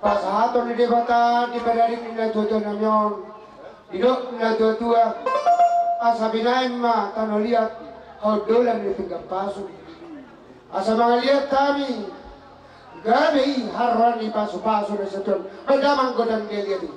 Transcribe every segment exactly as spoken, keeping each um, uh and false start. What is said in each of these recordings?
Pasahaton ni Debata di bagasan ni natuatua nami on, didok ni natuatua, asa binahen ma tano liat haondolan ni pinggan pasu. Asa mangaliat hami gabe i haroro ni pasupasu na sahat on. Baen damang godang ni liat i.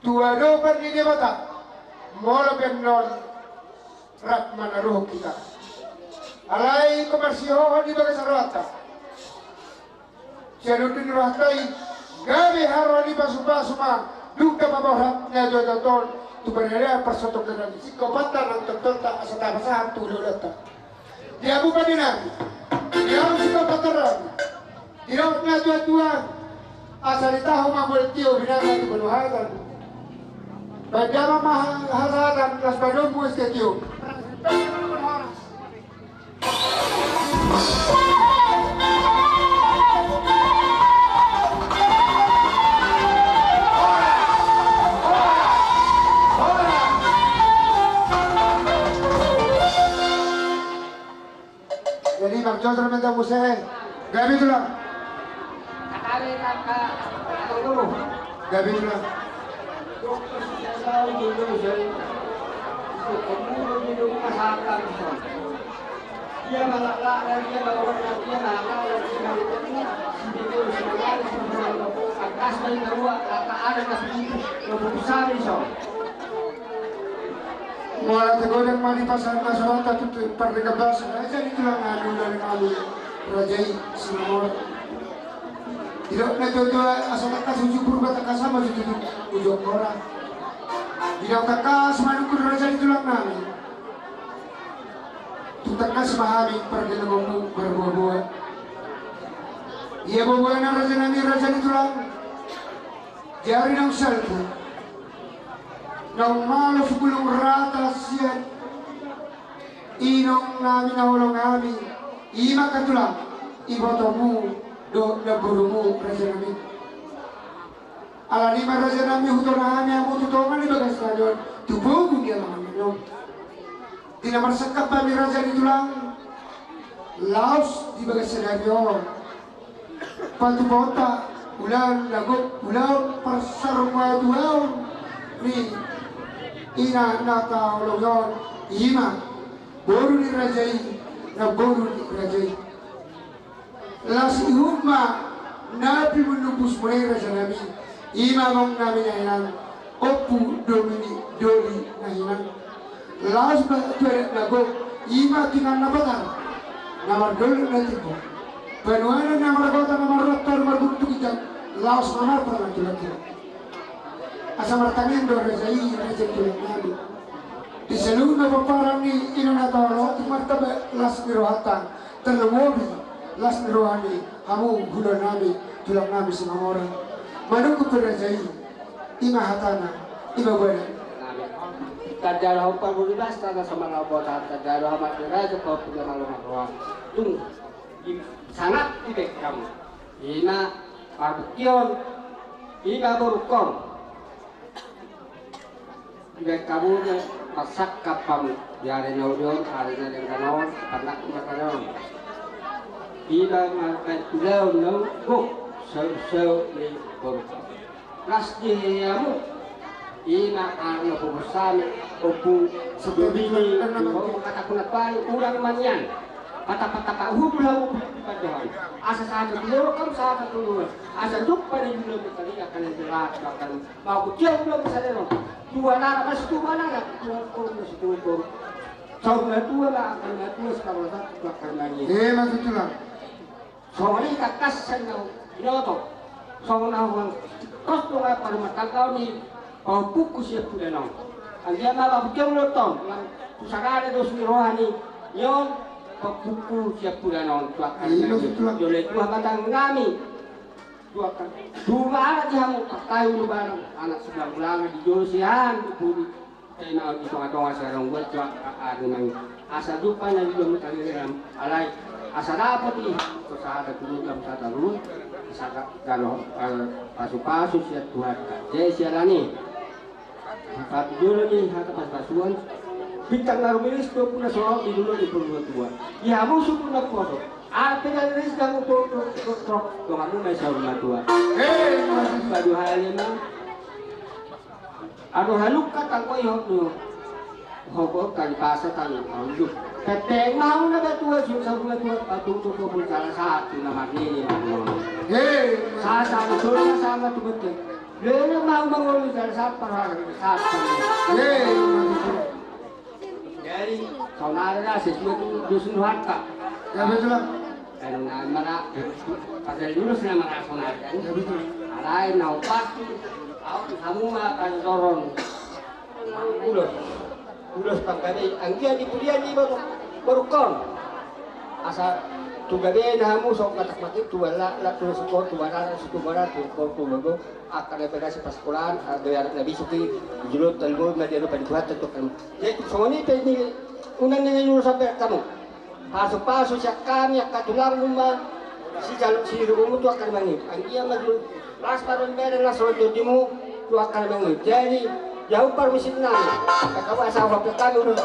tu adopan ni Debata, molo pe annon rap manaruhon hita. Alai ingkon marsihohot di bagasan rohanta. Sian ujung ni rohanta i, gabe haroro ni pasupasu ma dung dapotan na tuatua on tu paradaton parsatongkinan ni singkopanta nang tongtongta asa tapasahat tu ulaonta. Di hamu pande nami, di hamu singkopanta nami, didok na tuatua, asa ditahu ma molo tio binanga tu panuhatan. Baen damang ma hasahatan, las padomu es tio. Jadi marjojor ma hita muse. Gabe tulang. Gabe tulang. Molo ate godang ma di pasahat na so rata tu pardenggan basa, raja ni tulang nami, ulaon nami, raja i Sinamora. Didok na tuatua, asa tangkas uju Purba tangkas ma uju tutu uju Ompora. Didok tangkas ma nungkun raja ni tulang nami. Tung tangkas ma hami pargellengonmu marboaboa. Ia boaboana raja nami, raja ni tulang. Jari naung salpu, naung malo sipulung rata sian inong nami na holong hami, i ma angka tulang, ibotomu dohot namborumu raja nami. Alani i ma raja nami hutona hami hamu tu tonga ni bagas sadari on, tu pogu ni alaman nami on. Di na marsangkap hami raja ni tulang, laos di bagas sadari on, patupaonta ulaon na gok, ulaon parsarumatuaon ni ina na taholongi on, i ma boru ni raja i, namboru ni raja i. Las ihut ma na pimun lumbus muna i raja nami, i ma amang nami na hinan, ompu domu ni doli na hinan. Laos ma tu adat na gok, i ma tu inganan na patar, na mardolok na timbo. Panuanan na margota na marroha toru marbuntuk ginjang, laos ma marpar na tulang-tulang. Asa martangiang do raja i, raja ni tulang nami. Di saluhutna pomparan ni inong na taholongi on, martamba las ni rohanta. Tarlumobi las ni roha ni hamu hulahula nami, tulang nami Sinamora. Manungkun pe raja i, i ma hatana, i ma boaboana. Tanda roha parbudi basa na so mangabota, tanda roha mati raja pau punya malu maroha. Tung sangap di bagas hamu. I ma parbuktion, i ma borungkon. Dibaen hamu na marsangkap hamu di ari na uli on, ari na denggan on, pandak na denggan on. I ma marbaen ulaon na gok, saut-saut ni borungkon. Las di hamu, i ma ari na pogos hami, ompu, sebelum ini, ompu kata kuna pai, urang manian. Patap-patap uhum lau pandohan. Asa sahat tu lorong, asa sahat tu lorong. Asa jumpa di bulan berkali akan yang jelas, bahkan Mau kutia ulang sadero. Dua nara masih tu mana na? Dua kau masih tu kau. Saur matua ma angka na matua, saur matua angka na matua. Eh, maksud tulang. Songon i tangkas sian na binoto. Songon na huang kos tu nga parumah tangga ni pahompungku sian Pudanon. Anggiat ma pahompungku on. Nang tu sagala dos ni roha ni on pahompungku sian Pudanon tu angka na matua. Jolo i tu hamatan nami. Dua anak di hamu, partai ulu barang, anak sudah ulana di jolo sian di pudi. Tena di tonga-tonga sarang buat dua anak nang asa jumpa na di jolo tadi dalam alai asa dapat i. Sahada turun dalam sata turun. Asa galo pasu-pasu sian Tuhan. Jadi sialani. Patujolo ni hata pasu-pasuan. Bintang na rumiris dua pulu na songon di dulu di pulu dua. Di hamu suku na poso. Arti na riris damu poso. Donganmu na saur matua. Hei, padu hali ma. Ado haluka tangkoi hok nu. Hokok tali pasa tali. Aduh. Pepeng mau na batua saur matua. Patung tu pun salah satu na marnini marnini. Hei. Sasa betul sama tu betul. Bere mau mangolu dari sapa, sapa. Ye, jadi saudara si tua tu dusun Nuhanta. Ya, betul. Karena mana pada dulu sana mana saudara kan. Ya, betul. Alai nau pasti au hamu ma pada dorong. Ulos. Ulos panggabe anggia di pudian di baru baru kon. Asa tu gabe na hamu sok matak matik tu bala la tu sukor tu bala tu sukor tu bala tu sukor tu bala. Angka na pernah si paskolan, angka na bisa tu jolo talbo na dia lupa di Tuhan tentu kan. Jadi songon i pe ni unang ni ulos sampai kamu. Pasu-pasu sian hami angka tulangmu ma si jaluk si rugumu tu angka na mangihut. Anggia ma jolo las paruan bere na songon tondimu tu angka na mangihut. Jadi jauh parmusik nami. Angka asa hopek kami ulos.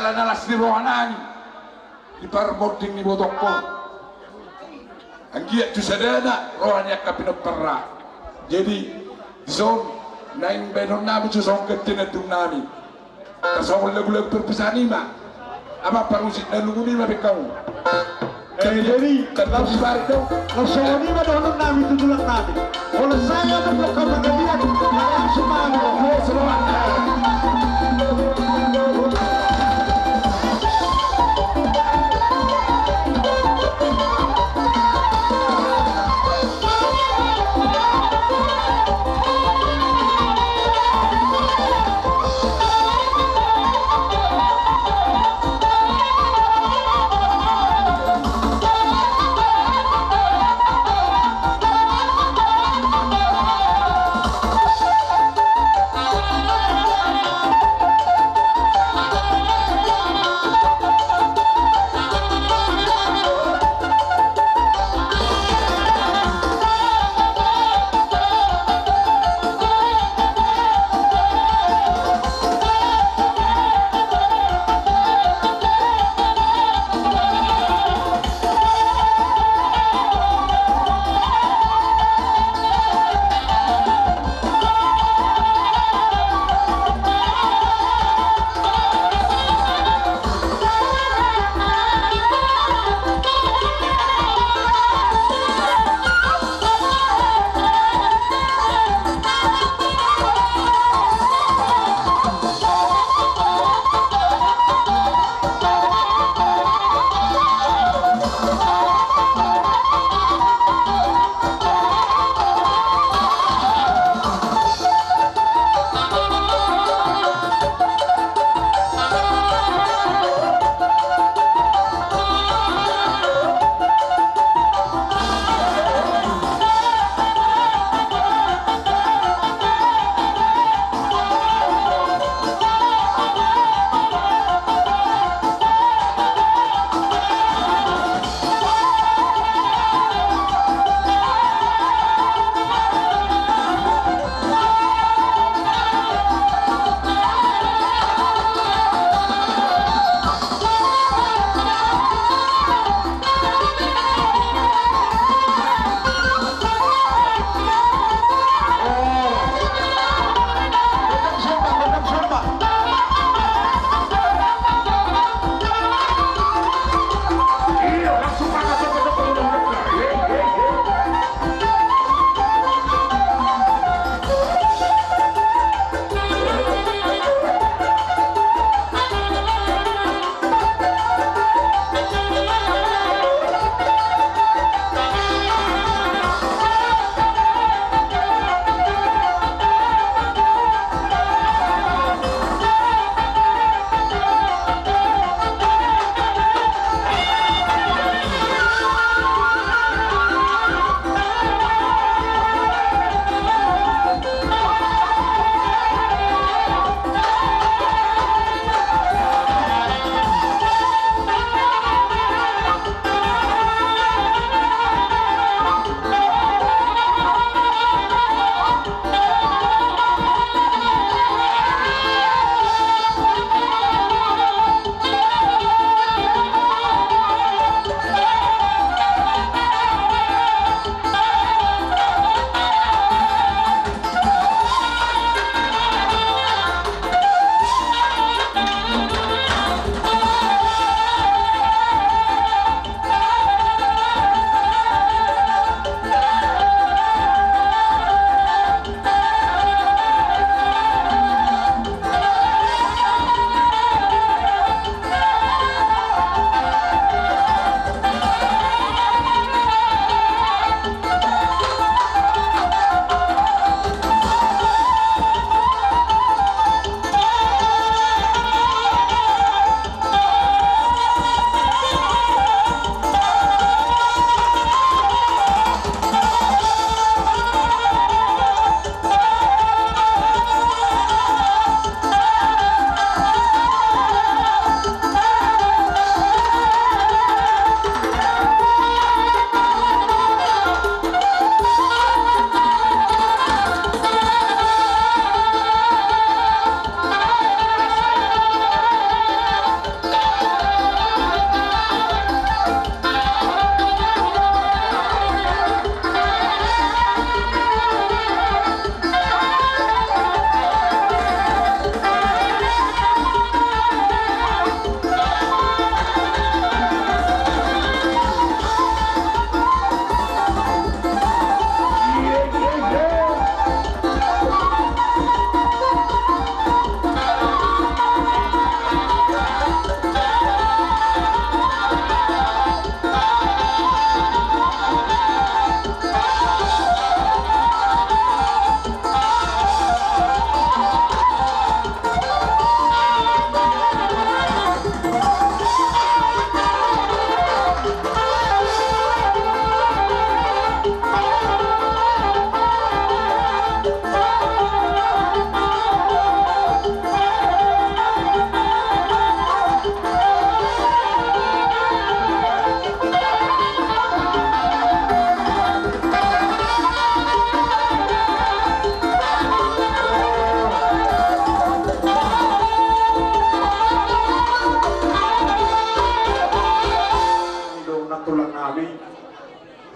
Na las ni roha nami di parmonding ni ibotongkon. Anggiat tu sadana roha ni angka pinomparna. Jadi dison naeng baenon nami tu songon ganti na dung nami. Tarsongon lagu-lagu perpisahan i ma. Amang parmusik na lungun i ma pe hamu. Eh, jadi laos songon i ma dohonon nami tu tulang nami. Olo, sai adong do hamu na liat, langsung ma hamu.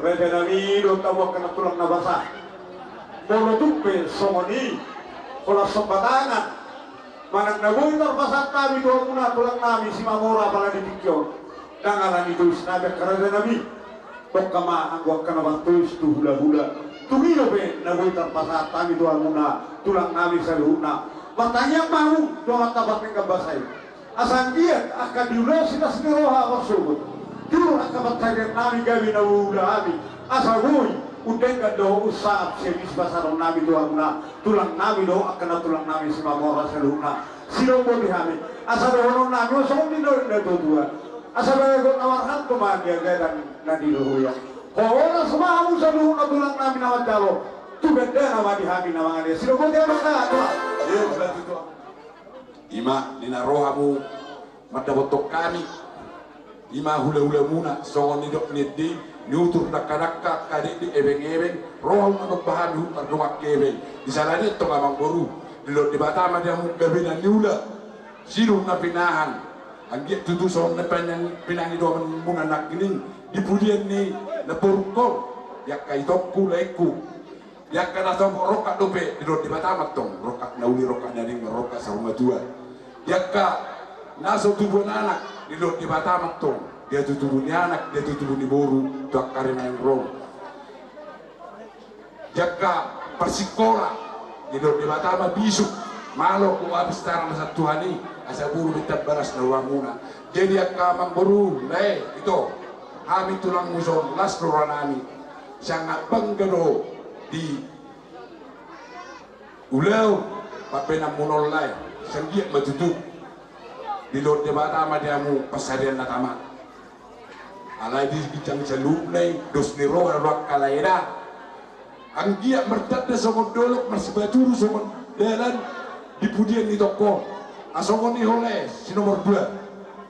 Raja nami dohot hamu angka na tulang na basa. Molo tung pe songon i, holan somba tangan manang na boi tarpasahat hami tu hamuna tulang nami Simamora pala di tingki on, ndang alani tois nami angka raja nami. Bongka ma anggo angka na martois tu hulahula. Tung i dope na boi tarpasahat hami tu hamuna tulang nami saluhutna. Martangiang ma hamu tu Amanta Pardenggan Basa i. Asa anggiat angka diulosi las ni roha marsogot, tiur angka pansarian nami gabe na huula hami. Asa boi undenggan dohot unsangap sian i sipasahaton nami tu hamuna tulang nami dohot angka na tulang nami Simamora saluhutna. Sidok boti hami. Asa dohonon nami ma songon nidok ni natuatua: Asa bagot na marhalto ma di agetan na di roha. Horas ma hamu saluhutna tulang nami na manjalo, tu gandana ma di hami na mangalean. Sidok boti hami angka tulang. Ima di na ro hamu mandapothon hami, ima hulahulamuna songon nidok ni ende i, niutur dangkadangka, kadekdek, ebengebeng, ro hamu manomba hami huhut mardongan hepeng. Di sada ni antong amangboru, dilehon Debata ma di hamu gabe na niula, sidung na pinahan. Anggiat tutu songon na pinang, pinangidoanmuna nangkining di pudian ni namborungkon, di angka itongku, laengku. Di angka na so rongkap dope, dilehon Debata ma antong rongkap na uli, rongkap na denggan, rongkap saur matua. Di angka na so tubuan anak, dilehon Debata ma antong dia tu tubu ni anak, dia tu tubu ni boru, tu angka ari na naeng ro. Di angka parsikola, dilehon Debata ma bisuk, malo, boha, bistara na sian Tuhan i, asa boru be tamba las ni rohamuna. Jadi angka amangboru, lae, ito, hami tulangmu on, las do rohanami. Sangat bangga do di ulaon pambahenanmuna on, lae. Sai anggiat ma tutu dilehon Debata ma di hamu pansarian na tama. Alai di ginjang saluhutna i, dos ni roha do angka lae da. Anggiat martanda songon dolok, marsibaturu songon dalan di pudian ni tongko. Asa songon i ho, lae, si nomor dua.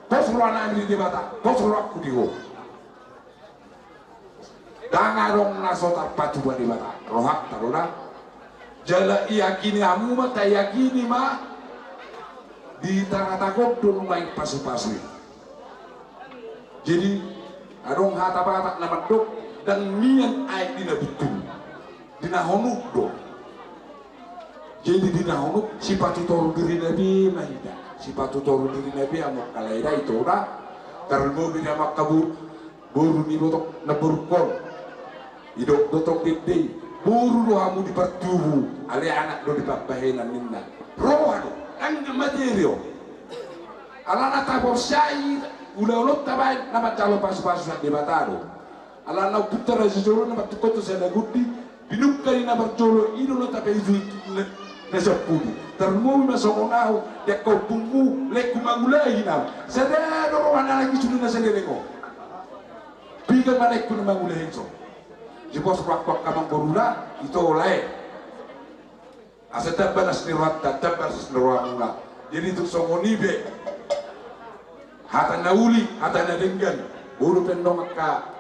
Pos rohanami di Debata, pos rohangku di ho. Ndang adong na so tarpatupa Debata, rohanta do da. Jala iakini hamu ma, taakini ma, di tangatagon do nuaeng pasupasu i. Jadi adong hata Batak na mandok: Ndang mian aek di na buntung, di na honuk do. Jadi di na honuk, sipatutoru dirina be ma hita, sipatutoru dirina be, hamu angka lae da, ito da. Tarlumobi di hamu angka boru, boru ni botok namborungkon. Didok do tong di ende i, boru do hamu di partubu, alai anak do di pambahenan, ninna. Roha do, ndang materi on. Alana taporsai ulaonta baen na manjalo pasupasu sian Debata do. Alana ompunta Raja Solo na mantungkot tu sada gundi, binungka ni na parjolo, i do na tapaihut na, na sampulu. Tarlumobi ma songon ahu, di angka ompungmu, laengku, mangulahi ahu. Sada do rohana lagi sude na saleleng on. Piga ma laengku na mangulahi, so. Jadi pos rohangku angka amangboru da, ito, lae. Asa tamba las ni rohanta, tamba las ni rohamuna. Jadi tung songon i be, hata na uli, hata na denggan. Boi do pe annon angka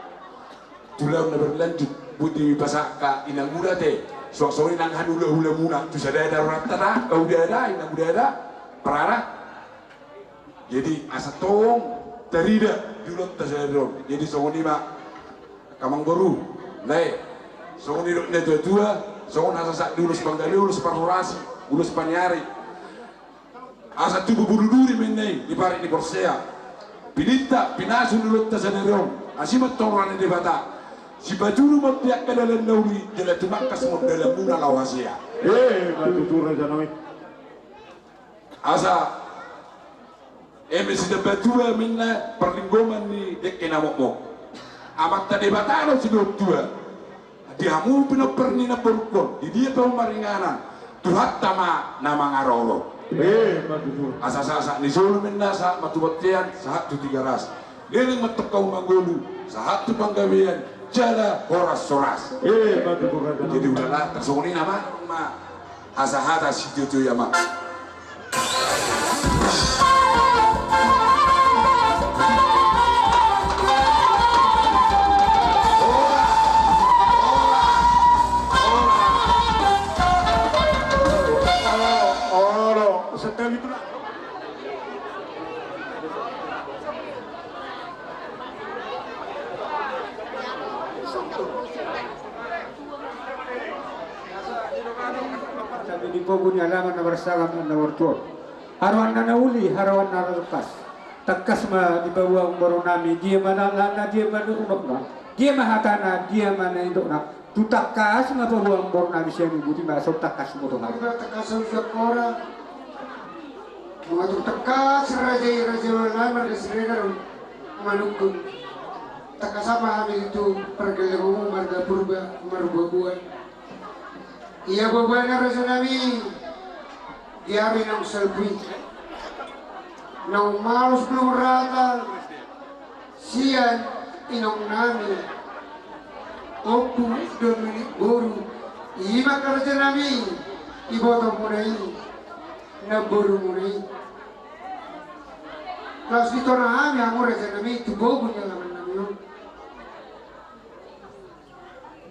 tu ulaon na berlanjut, boi dipasahat angka inanguda, te. Suang songon i nang hulahulamuna, tu sada da rohanta da, angka uda da, inanguda da, parara. Jadi asa tong tarida di ulaonta sadari on. Jadi songon i ma, angka amangboru, lae, songon nidok ni natuatua, songon hasasahat ni ulos panggabean, ulos parhorasi, ulos paniari. Asa tubu bulu duri ma inna i di parik ni porsea. Pininta, pinasu ni ulaonta sadari on, asi ma antong roha ni Debata. Sipatudu ma di angka dalan na uli, jala tumangkas ma dalanmuna laho hasea. Emma tutu, raja nami. Asa eme sitamba tua ma inna parlinggoman ni dengke na mokmok. Amanta Debata do silehon tua. Di hamu pinompar ni namborungkon, di dia pe hamu maringanan, Tuhanta ma na mangaroro. Emma tutu. Asa sahat ni solu ma inna, sahat ma tu bontean, sahat tu Tigaras. Leleng ma antong hamu mangolu, sahat tu panggabean, jala horas-horas. Emma tutu, raja. Jadi ulala, tarsongon i nama, ma. Asa hata sitio-tio i, amang. Olo, setel itu lah. Bogu ni alaman na marsagam na martuat. Haroanna na uli, haroanna na tangkas. Tangkas ma dipaboa amangboru nami, dia ma na, na, dia ma na unokna, dia ma hatana, dia ma na indokna. Tu tangkas ma paboa amangboru nami sian i, boti ma so tangkas boto hami. Tangkas on sian hora. Mengatur tangkas raja i, raja i, na marga Siregar manungkun. Tangkas ma hami tu pargellengonmu marga Purba Marboaboa. Ia boaboana raja nami, di ari naung salpu i, naung malus bulung rata sian inong nami Ompu Dominik boru, i ma raja nami, ibotomuna i, namborumuna i. Laos ditorang hami hamu raja nami tu bogu ni alaman nami on.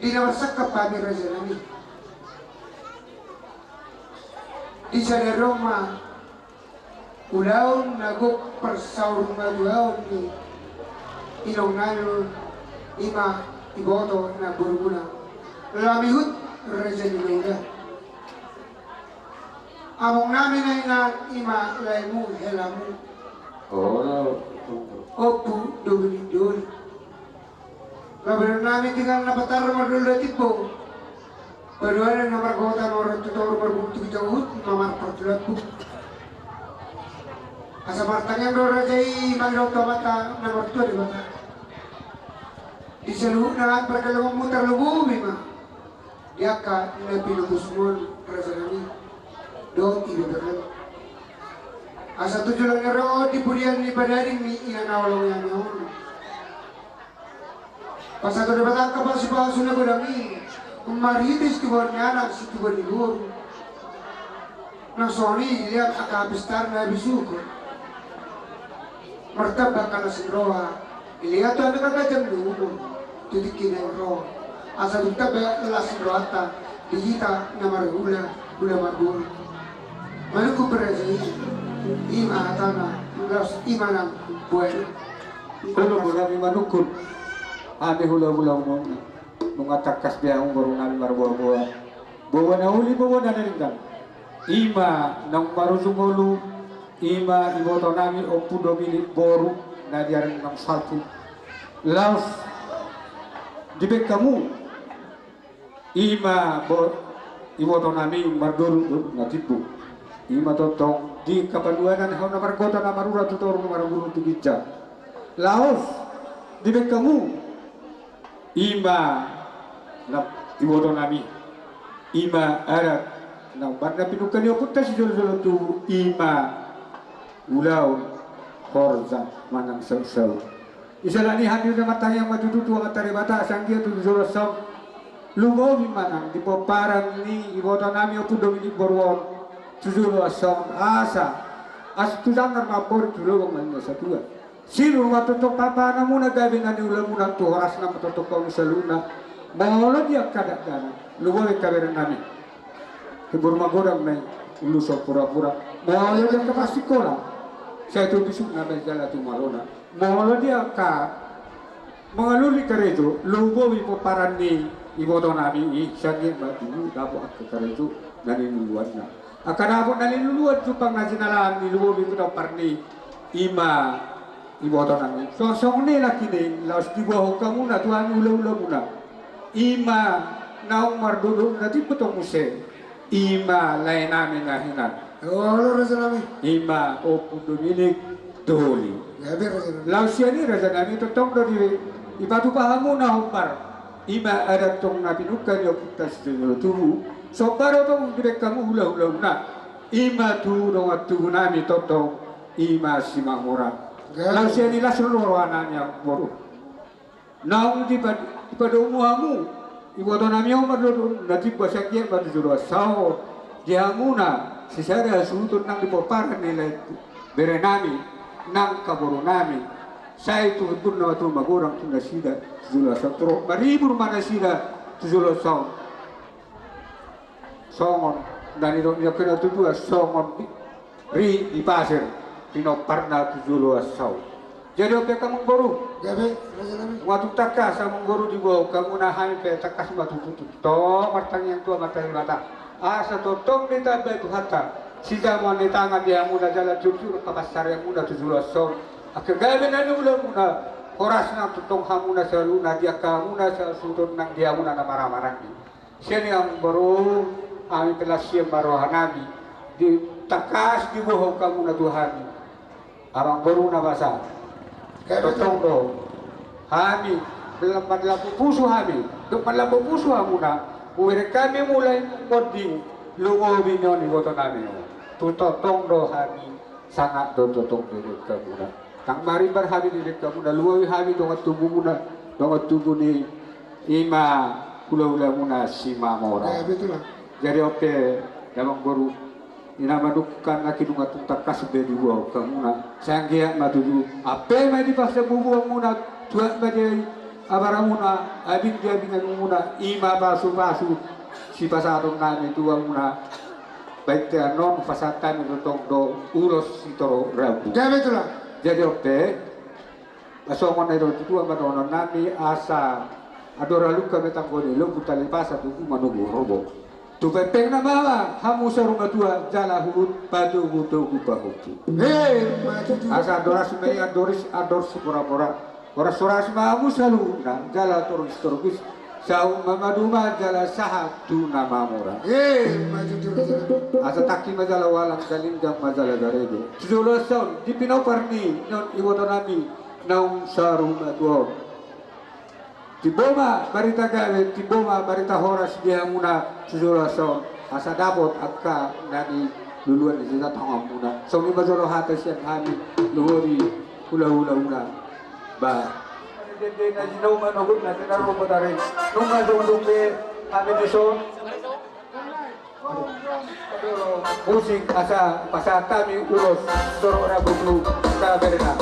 Di na marsangkap hami raja nami, di sadari on ma ulaon na gok parsaurmatuaon ni inong nami, i ma iboto namborumuna. Lam ihut raja ni naula. Among nami na inan, i ma laemu helamu. Olo. Ompu Dominik Doli. Labenan nami tinggal na patar mardol da timbo. Paduanan na margota na orang tu toru marbukti kita uhut mamar partulakku. Asa martangiang do raja i mangido tu Amanta na martua Debata. Di saluhutna pargellengonmu tarlumobi ma di angka na pinupusmu on raja nami dohot ibebermu. Asa tu joloan ni ari on di pudian ni padading ni ina na holong i hami on. Pasahat Debata angka pasupasu na godang i, marhite situbuan ni anak situbuan ni boru. Nang songon i dilehon angka pistarna habisuhon. Martamba angka las ni roha, dilehon tu hami angka ganjang ni umur tu tingki na ro. Asa tung tamba las ni rohanta di hita na marhula hula marboru. Manungkun pe raja i, i ma hatana, laos i ma nang boaboana. Olo, boru nami, manungkun hami hula hula umurna. Nunga tangkas be hamu boru nami marboaboa. Boaboa na uli, boaboa na denggan. I ma naung marujung ngolu, i ma iboto nami Ompu Dominik boru na di ari naung salpu. Laos dibaen hamu, i ma bo-, iboto nami mardolok na timbo. I ma tongtong di angka paduanan, hau na margota na marurat tu toru na marguru tu ginjang. Laos dibaen hamu, i ma na iboto nami, i ma adat na umbahen na pinungka ni ompunta sijolojolo tubu, i ma ulaon horja manang sautsaut. Isala ni hami na martangiang ma tutu tu Amanta Debata, asa anggiat tu jolo asa on lumobi ma nang di pomparan ni iboto nami Ompu Dominik boru on tu jolo asa on, asa, asa tu sanggar ma amporik tu lobang ma ninna satua. Sinur ma tongtong pahanpahanmuna, gabe na niulamuna tu horasna ma tongtong hamu saluhutna. Molo di angka dakdanak, lumobi angka bere nami. Hibur magodang ma i, ulos so purapura. Molo di angka parsikola, sai tu bisukna ma i jala tu malona. Molo di angka mangalului karejo, lumobi pomparan ni iboto nami i, sai anggiat ma tubu dapot angka karejo na niluluanna. Angka dapot na niluluan jumpang na jinalahan i, lumobi pe pomparan ni i ma iboto nami. Songon i nangkin i, laos diboahon hamuna tu hami hula-hulamuna, i ma naung mardodok na timbo tong muse, i ma lae nami na hinan. Olo raja nami. I ma Ompu Dominik Doli. Gabe raja nami. Laos sian i raja nami, tongtong do di, dipatupa hamuna hombar, i ma adat tong na pinungka ni ompunta sijolojolo tubu. Somba do tong dibaen hamu hula-hulamuna, i ma tu dongan tubu nami tongtong, i ma Simanjorang. Gabe. Laos sian i las do roha nami amangboru. Naung dipa-, dipadomu hamu iboto nami on mardodok na timbo, sai anggiat ma tu jolo asa on di hamuna sisada hasuhuton nang di pomparan ni lae bere nami nang angka boru nami. Sai tu hibur na ma tubu magodang tu nasida tu jolo asa on, tu ro-, maribur ma nasida tu jolo asa on. Songon na nidok ni angka na tuatua, songon ri di pasir pinomparna tu jolo asa on. Jadi on pe amangboru. Gabe raja nami. Nunga tung tangkas amangboru diboahon hamuna, hami pe tangkas ma tutu tongtong martangiang tu Amanta Debata. Asa tongtong ditamba Tuhanta sijamoan ni tangan di hamuna jala jurjur hapansareanmuna tu joloan on. Angka gabe na niulamuna, horas nang tongtong hamuna saluhutna di angka hamuna sasuhuton nang di hamuna na marhahamaranggi. Sian i amang boru, hami pe las sian ma rohanami, di tangkas diboan hamuna tu hami. Amang boru na basa. Tongtong do hami, manlambok pusu hami, dung manlambok pusu hamuna, hubereng hami mulai monding lumobi nion ibotonami on. Tu tongtong do hami, sangap do tongtong dibereng hamuna. Ndang marimbar hami dibereng hamuna, lumobi hami dongan tubumuna, dongan tubu ni ima hulahulamuna Simamora. Jadi on pe, amang boru, i na manungkun na kidungan tung tangkas be diboan hamuna. Sai anggiat ma tutu, ampe ma di pasabubuanmuna, tuat ma di abaramuna, abing di abinganmuna, ima pasupasu sipasahatonnami tu hamuna. Baen pe annon pasahat hami tongtong do ulos sitorop rambu. Jadi on pe, songon na nidok ni tuatua ma dohononnami, asa andor halumpang ma tanggo ni lombu, tali pasa tubu manogu horbo. Tu pengpeng na mawa hamu saur matua jala huhut patogutogu pahompu. Asa andor asi ma i andor isi, andor siporapora. Horashorahas ma hamu saluhutna jala torgishorgis, sahat ma maduma jala sahat tu na mamora. Asa tangki ma jala ualang, galinggam ma jala garege. Tu joloan on di pinompar ni nion ibotonami naung saur matua on. Timbo ma barita gabe, timbo ma barita horas di hamuna tu joloan on, asa dapot angka na niluluan ni hita tanganmuna. Songon i ma jolo hata sian hami, lumobi hulahulauna. Ba. Dende na jinau manogot na tenar lopo tare. Nunga jongdung be hami dison. Musik asa pasahat hami ulos torop rambu tu taberna.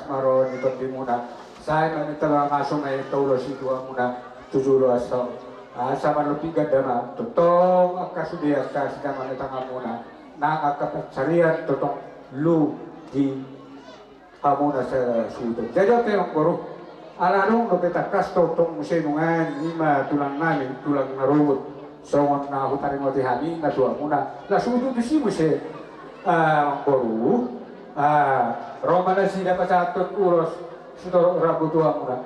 Maro ni tondimuna. Sai maminta mamasu ma i tu ulos ni tuamuna tu jolo asa on. Asa malopi ganda ma tongtong angka sude angka sitamana tangamuna. Nang angka pansarian tongtong lu di hamuna sasuhuton. Jadi on pe amangboru, ala adong dope tangkas tongtong muse nungan i ma tulang nami, tulang na robot. Songon na hutaringoti hami na tuamuna. Laos tutu tusi muse, ah, amangboru, ah, ro ma nasida pasahathon ulos sitorop rambu tuamuna.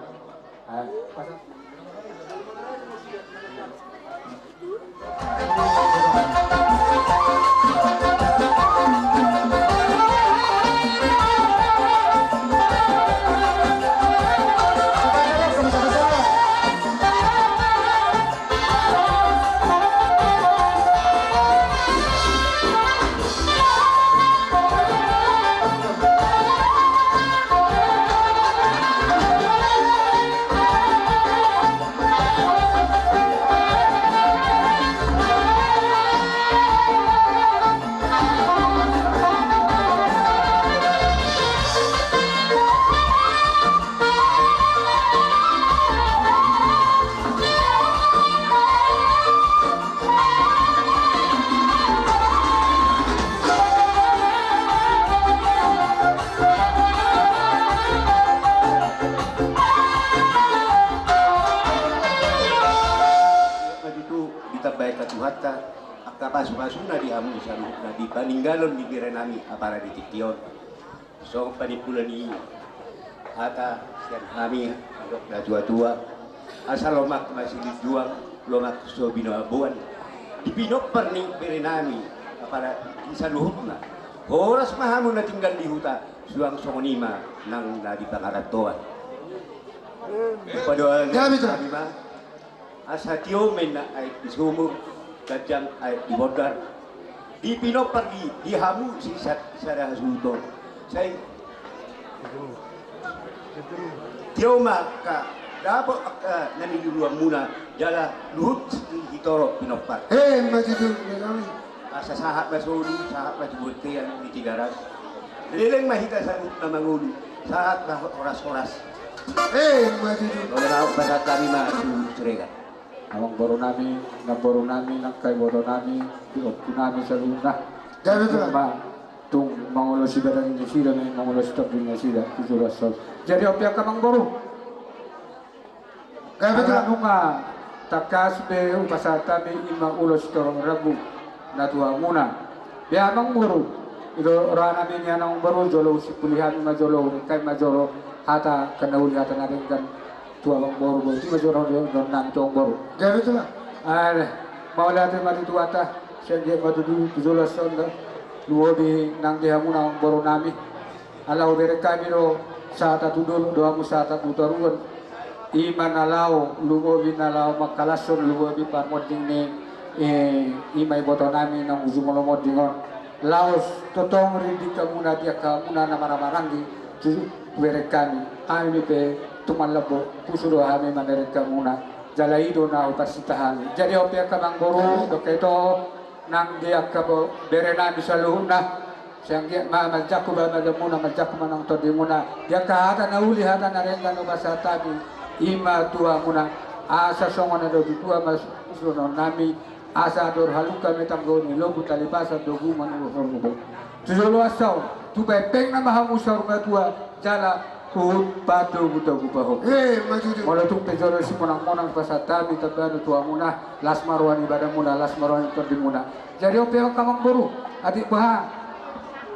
Ah, pasahat. Ditambai Tuhanta angka pasupasuna di hamu saluhutna di paninggalon ni bere nami apala di tingki on. Songon panimpulan ni hata sian hami, didok natuatua, asa lomak ma silinjuang, lomak so binaboan. Di pinompar ni bere nami apala di saluhutna, horas ma hamu na tinggal di huta, suang songon i ma nang na di pangarantoan. Padoan nami ma. Asa tio ma inna aek di sumur, ganjang aek di bondar. Di pinompar di, di hamu sisada hasuhuton. Sai tio ma angka dapot angka na niluluanmuna jala luhut sitoro pinompar. Emma tutu. Asa sahat ma solu, sahat ma tu bontean ni Tigaras. Leleng ma hita saluhutna mangolu, sahat ma horas-horas. Emma tutu. Molo na pasahat hami ma tu Siregar. Amangboru nami, namboru nami, nangka iboto nami, di ompu nami saluhutna. Gabe tu. Tung ma, tung mangolosi badan nasida, mangolosi tondi nasida tu jolo asa on. Jadi on pe angka amangboru. Gabe tu. Ala nunga tangkas be hupasahat hami i ma ulos sitorop rambu na tu hamuna. Be amangboru, i do roha nami nian amangboru, jolo husimpuli hami ma jolo, hurang hami ma jolo hata angka na uli, hata na denggan tu amangboru, boti ma jolo dohonon nami tu amangboru. Gabe tu ma. Mauliate ma di Tuhanta, sai anggiat ma tutu tu jolo asa on do lumobi nang di hamuna amangboru nami. Ala hubereng hami do sahata tu dolok do hamu sahata tu toruan. I ma na laho lumobi, na laho mangkalashon lumobi parmonding ni, eh, i ma iboto nami naung jumolo monding on. Laos tongtong rindik hamuna di angka hamuna na marhahamaranggi, tu hubereng hami. Hami pe tumang lambok pusu do hami mamereng hamuna. Jala i do na huparsinta hami. Jadi on pe angka amangboru, dok hita nang di angka bo-, bere nami saluhutna. Sai anggiat ma manjangkon badanmuna, manjangkon ma nang tondimuna. Di angka hata na uli, hata na denggan hupasahat hami i ma tu hamuna. Asa songon na didok ni natua-tua ma suhonon nami. Asa andor halumpang ma i tanggo ni lombu, tali pasan do gumang ni horbo. Tu jolo asa on, tu pempengna ma hamu saur matua, jala huhut patogutogu pahompu. Eh, maju tu. Molo tung pe jolo simonangmonang pasahat hami tamba na tu hamuna, las ma roha ni badanmuna, las ma roha ni tondimuna. Jadi on pe angka amangboru, atik boha.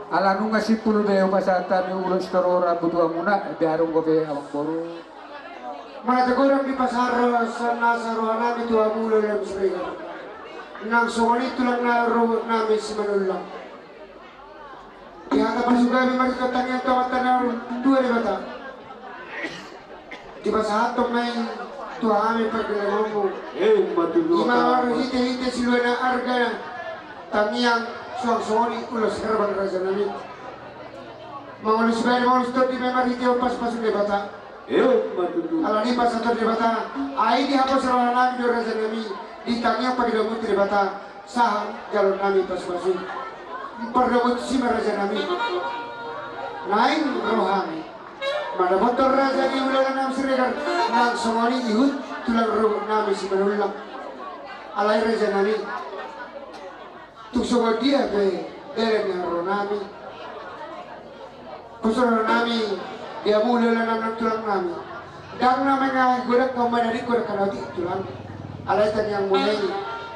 Ala nunga simpul be hupasahat hami ulos sitorop rambu tu hamuna, be adong dope amangboru. Molo tung godang dipasahat ro songon i roha nami tu hamu Lolo Siregar. Nang songon i tulang na robot nami Simanullang. Di hata pasupasu ma di tangiang tu Amanta na martua Debata. Dipasahathon ma i tu hami pardalangonmu. Eh, matudu. I ma marhitehite siluana arga tangiang suang songon i ulos herbang raja nami. Mangolu sibaen mangolu sitondi ma i marhite on pasupasu ni Debata. Eh, matudu. Alani pasahaton ni Debata, ai dihaposi roha nami do raja nami, di tangiang pangidoanmu tu Debata, sahat jaloon nami pasupasu. Pardomu tusi ma raja nami. Naeng rohami. Mandapothon raja ni hulahula nami Siregar, nang songon i ihut tulang rorobot nami Simanullang. Alai raja nami, tung songon dia pe dalan ni haroro nami, husorot nami di hamu hulahula nami nang tulang nami, ndang na mangae godang hamu manadingkon angka na otik tulang. Alai tangiangmuna i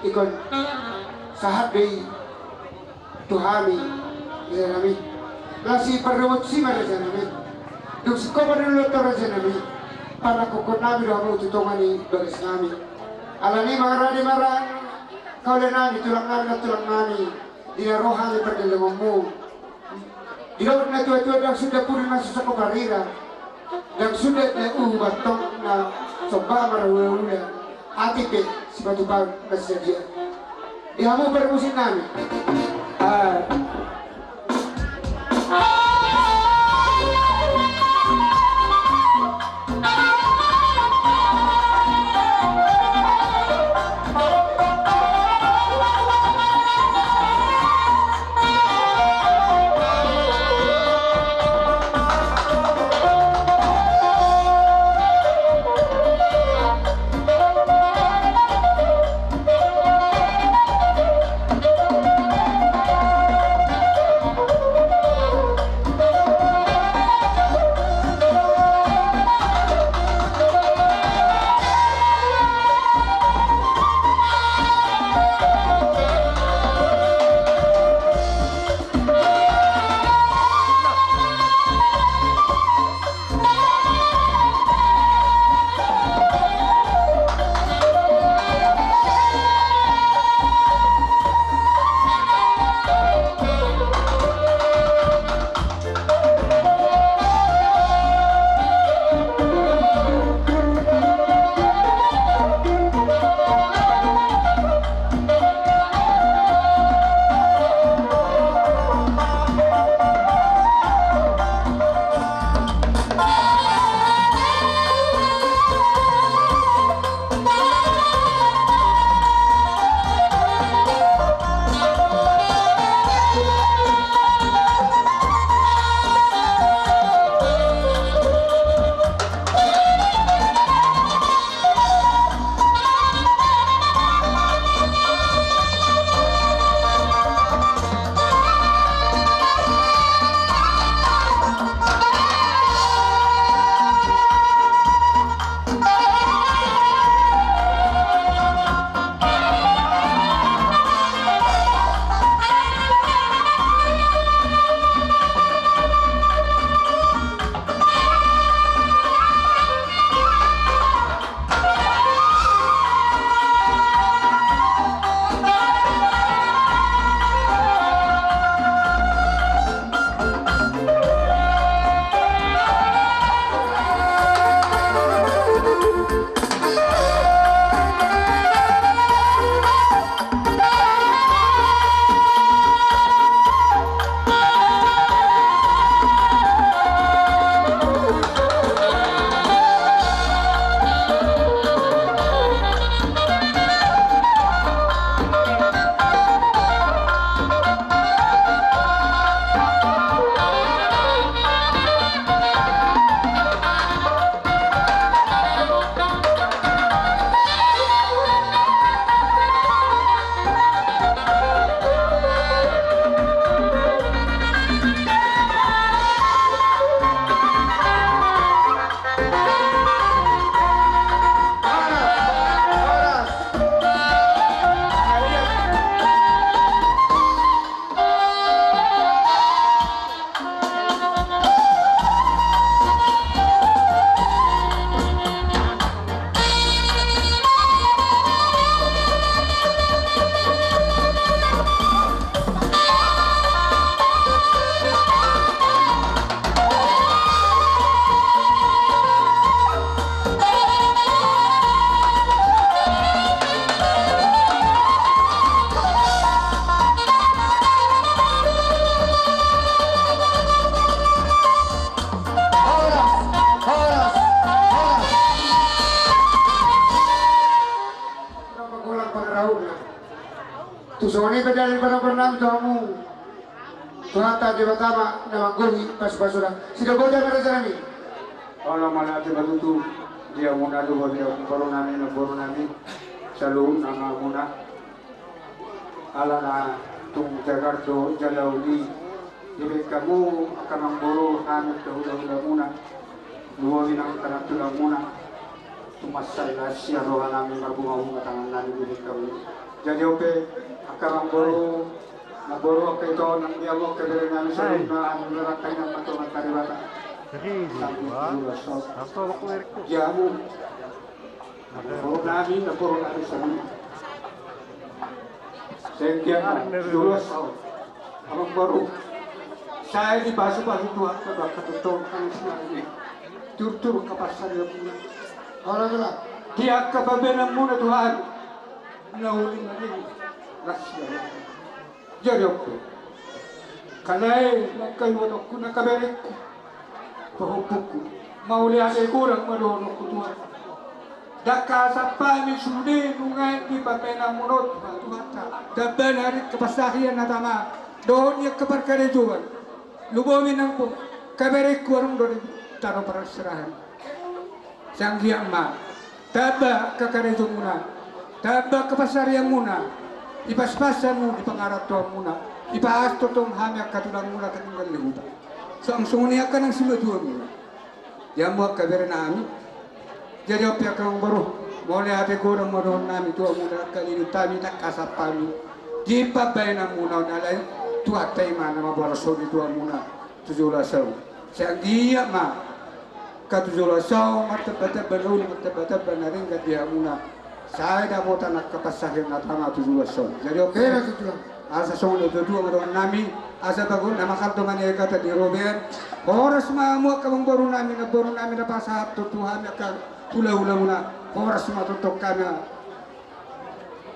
ingkon sahat do i tu hami, raja nami. Laos sipardomusi ma, raja nami. Dung singkop ma di ulaonta, raja nami, panangkokhon nami do hamu tu tonga ni bagas nami. Alani i mangarade ma ra angka ulaon nami, tulang nami, nang tulang nami, di na ro hami pardalamonmu. Didok natuatua, ndang suda pudi na so sangkop arira, ndang suda na uhu bantong na somba marhulahula. Atik pe sipatupaon na sadia. Di hamu parmusik nami. Ah. Horas, horas, horas. Tung songon i pe dalil panopot nami tu hamu. Tuhanta Debata ma na manggohi pasupasuna. Sidok boti ma, raja nami. Olo, mauliate ma tutu di hamuna, lumobi di amangboru nami, namboru nami, saluhutna ma hamuna. Alana tung jagar do jala uli, dibaen hamu angka amangboru, hami angka hulahulamuna, lumobi nang angka nantulangmuna. Tung mansai las sian roha nami, marbungabunga tangan nami, dibaen hamu. Jadi on pe angka amangboru, namboru, angka ito, nang di hamu angka bere nami saluhutna, hami martangiang ma tu Amanta Debata. Sampe tujuh belas tahun. Di hamu. Namboru nami, namboru nami saluhutna. Sengkian, tujuh belas tahun. Amangboru. Sai dipasupasu Tuhan, angka tongtong, angka sinari. Turtur angka pansarianmuna. Di angka pambahenanmuna Tuhan. Na uli na uli. Las sian roha. Jadi on pe. Alai, angka ibotongku, angka berengku, pahompungku, mauliate godang ma dohononku Tuhan. Ndang hasap hami sude nunga di pambahenanmuna on Tuhan, Tuhanta. Ndang boi ari angka pansarian na tama dohot ni angka parkarejoan. Lumobi nang angka berengku adong do di tano parserahan. Sai anggiat ma tamba angka karejomuna, tamba angka pansarianmuna, dipaspas hamu di pangarantoanmuna, dipaas tongtong hami angka tulangmuna tatinggal di huta. Suang songon i angka nang simatuamuna. Di hamu angka bere nami. Jadi on pe angka amangboru, mauliate godang ma dohonon nami tu hamuna, angka nidok nami, ndang hasap hami di pambahenanmuna on, alai Tuhanta i ma na mamboan soni tu hamuna tujuh belas tahun. Sai anggiat ma angka tujuh belas tahun martambatamba na uli, martambatamba na denggan di hamuna. Sai dapotan angka pansarian na tama tujuh belas tahun. Jadi on pe, asa songon na tuatua ma dohonon nami, asa bagot na mangkal do ma nian hata ni robean. Horas ma hamu angka amangboru nami, namboru nami, na pasahathon tu hami angka hulahulamuna. Horas ma tongtong hami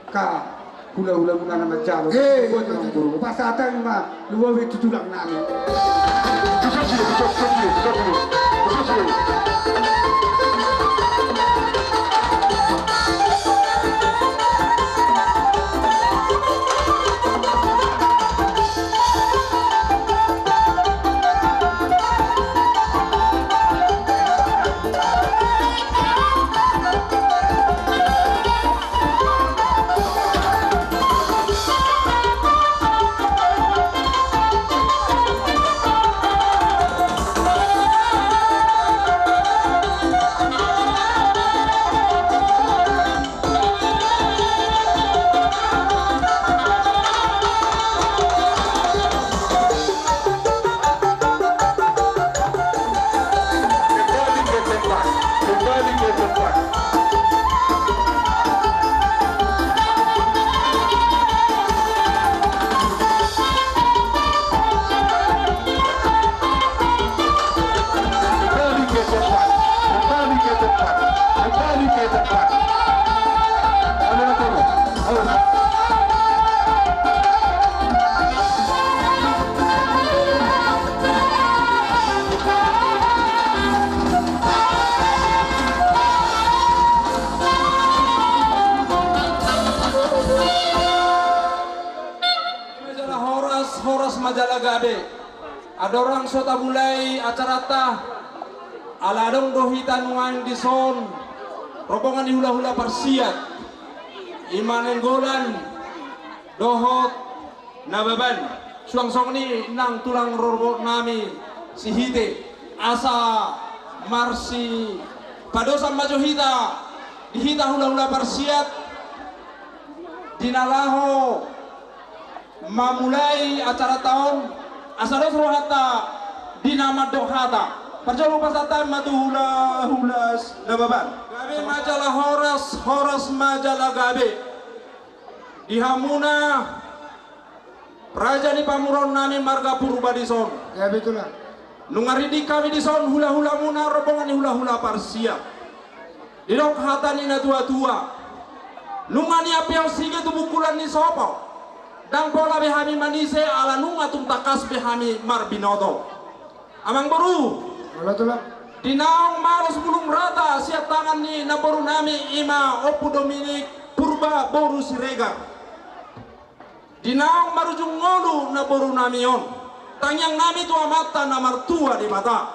angka hulahulamuna na manjalo. Pasahat hami ma lumobi tu tulang nami. Jala horas, horas ma jala gabe. Andorang so tamulai acaranta, ala adong do hita nuaeng dison, rombongan ni hulahula parsiat, i ma Nainggolan dohot Nababan. Suang songon i nang tulang rorobot nami Sihite, asa marsipadosan ma jo hita di hita hulahula parsiat di na laho mamulai acaranta on, asa dos rohanta di na mandok hata. Parjolo pasahat ma tu hulahula Nababan. Gabe ma jala horas, horas ma jala gabe. Di hamuna raja ni pamoruon nami marga Purba dison. Gabe tulang. Nunga rindik hami dison hulahulamuna, rombongan ni hulahula parsiat. Didok hata ni na tuatua: Nunga niampeon sige tu bungkulan ni sopo, ndang pola be hami manise, ala nunga tung tangkas be hami marbinoto. Amangboru, di naung malos bulung rata sian tangan ni namboru nami, i ma Ompu Dominik Purba boru Siregar. Di naung marujung ngolu namboru nami on, tangiang nami tu Amanta na martua Debata.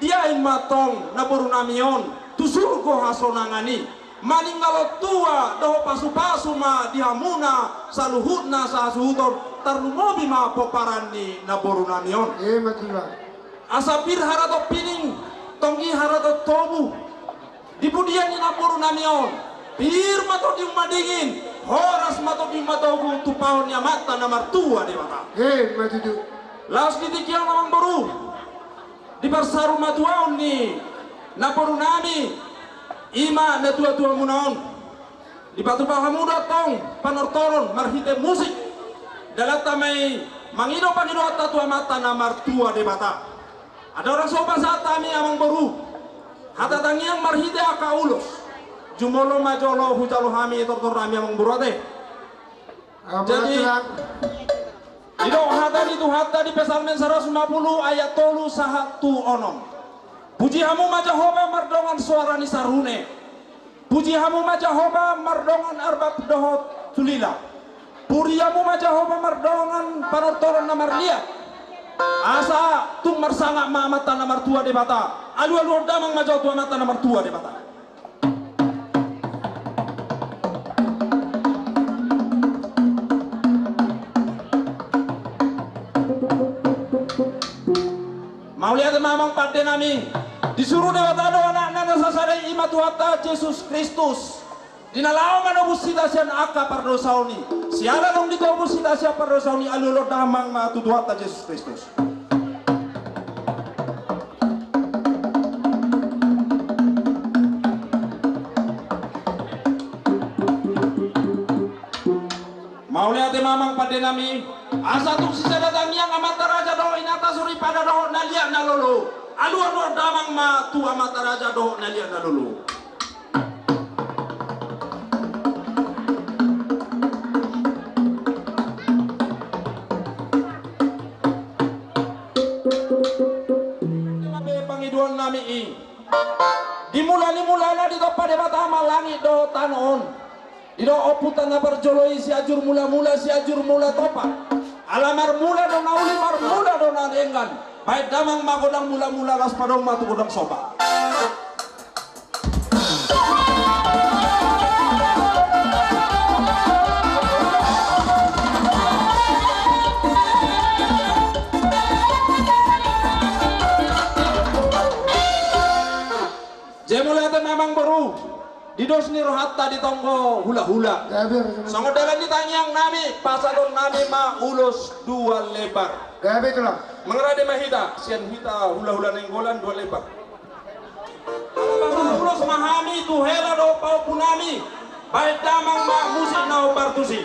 Diain ma tong namboru nami on tu surgo hasonangan i. Maninggalhon tua dohot pasupasu ma di hamuna saluhutna sahasuhuton, tarlumobi ma pomparan ni namboru nami on. Ima tutu. Asa pir haraton pining, tonggi haraton tobu. Di pudian ni namboru nami on, pir ma tondi madingin, horas ma tondi matogu, tumpahon ni Amanta na martua Debata. Ima tutu. Laos di tingki on amangboru, diparsaur matuaon ni namboru nami, ima natuatuamuna on. Dipatupa hamu do tong panortoron marhite musik. Dalanta ma i mangido pangidoanta tu Amanta na martua Debata. Andorang so hupasahat hami amangboru hata tangiang marhite angka ulos, jumolo ma jolo hujalo hami tortor nami amangboru ate. Jadi, didok hata ni Tuhanta di Psalmen saratus lima puluh ayat tolu sahat tu onom. Puji hamu ma Jahowa mardongan soara ni sarune. Puji hamu ma Jahowa mardongan arbab dohot sulila. Puji hamu ma Jahowa mardongan panortoron na marliat. Asa tung marsangap ma Amanta na martua Debata. Alualuhon damang ma jo tu Amanta na martua Debata. Mauliate ma amang pande nami. Disuru Debata do Anakna na sasada i, ima Tuhanta Jesus Kristus, di na laho manobus hita sian angka pardosaon i. Siala naung ditobus hita sian pardosaon i, alualuhon damang ma tu Tuhanta Jesus Kristus. Mauliate ma amang pande nami. Asa tung sisada tangiang amanta raja dohot inanta soripada dohot na liat na lolo, alualuhon damang ma tu amanta raja dohot na liat na lolo. Pangidoan nami i. Di mula ni mulana ditompa Debata ma langit dohot tano on. Didok ompunta na parjolo i, Sianjur Mulamula, Sianjur Mula Tompa. Ala marmula do na uli, marmula do na denggan. Baen damang ma godang mulamula, laos padomu ma tu godang somba. Jadi mauliate ma amangboru. Di dos ni rohanta ditonggo hulahula. Gabe, gabe. Songon dalan ni tangiang nami, pasahaton nami ma ulos dua lembar. Gabe, Tulang. Mangarade ma hita, sian hita hulahula Nainggolan dua lembar. Ala pasahat ulos ma hami tu hela dohot pahompu nami, baen damang ma musik na hombar tusi.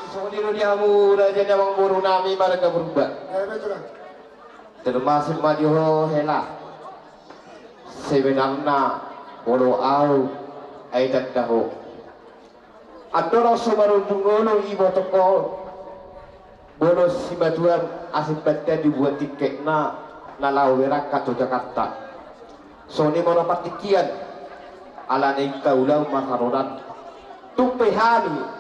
Songon i do di hamu raja ni amangboru nami marga Purba. Termasuk ma di ho hela. Sebenarna molo au, ai tanda ho. Andorang so marujung olo iboto ho, molo simatuam asa banta dibuat tiketna na laho berangkat tu Jakarta. Songon i ma na partingkian, alana ingkon ulaon marharoran. Tung pe hami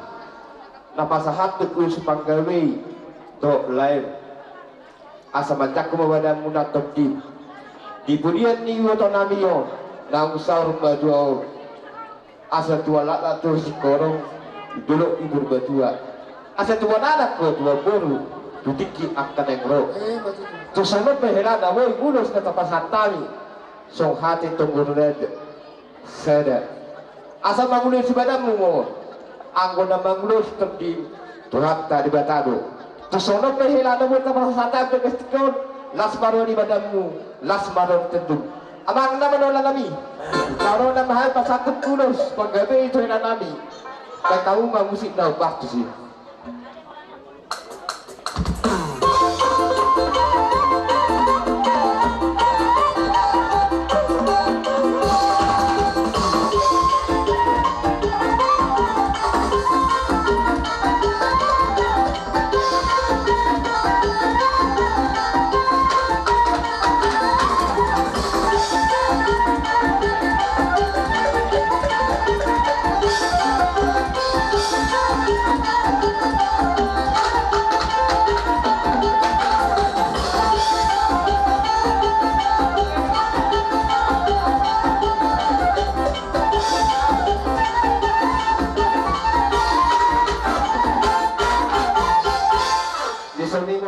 na pasahathon ulos panggabean dohot laem. Asa manjangkon ma badanmuna tondin. Di pudian ni iboto nami on, naung saur matua on. Asa tuan lakna tu Singkoru, di dolok ni Purbatua. Asa tuan anak tu tuan boru, tu tingki angka naeng ro. Tu songon pe hela na boi ulos na tapasahat hami. Songon hata ni tutur sada. Asa mangulosi badanmu ma on, anggo na mangulosi Tondi, Tuhanta Debata do. Tung songon on ma hela na boi tapasahat hami tu bagas tingki on, las ma roha ni badanmu, las ma roha ni tondinmu. Amang na manola nami, na ro nama hami pasangkut ulos, panggabean tu hela nami. Baen hamu ma musik na umbah tusi.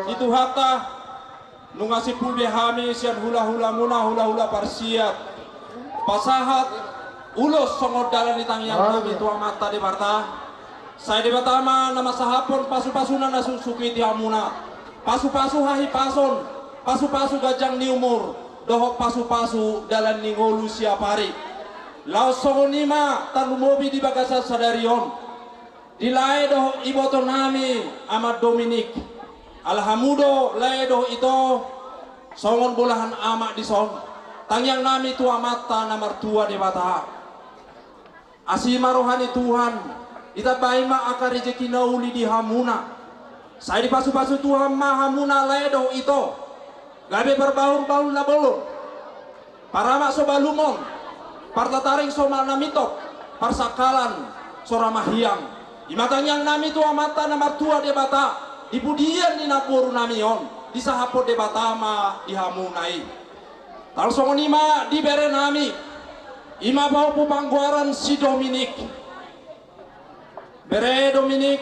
Di Tuhanta, nunga simpul be hami sian hulahulamuna, hulahula parsiat, pasahat ulos songon dalan ni tangiang nami tu Amanta Debata. Sai Debata ma na mansahaphon pasupasuna na sungsuki di hamuna, pasupasu hahipason, pasupasu ganjang ni umur, dohot pasupasu dalan ni ngolu siapari. Laos songon i ma tarlumobi di bagasan sadari on, di lae dohot iboto nami Ama Dominik. Ala hamu do lae dohot ito, songon bolahan ama dison, tangiang nami tu Amanta na martua Debata. Asi ma roha ni Tuhan, ditambai ma angka rejeki na uli di hamuna. Sai dipasupasu Tuhan ma hamuna lae dohot ito, gabe parbahulbahul na bolon, paramak so balumon, partataring so manamintop, parsangkalan so ramahiang. I ma tangiang nami tu Amanta na martua Debata, di pudian ni namboru nami on, disahaphon Debata ma di hamuna i. Tarsongon i ma di bere nami, i ma pahompu panggoaran si Dominik. Bere Dominik,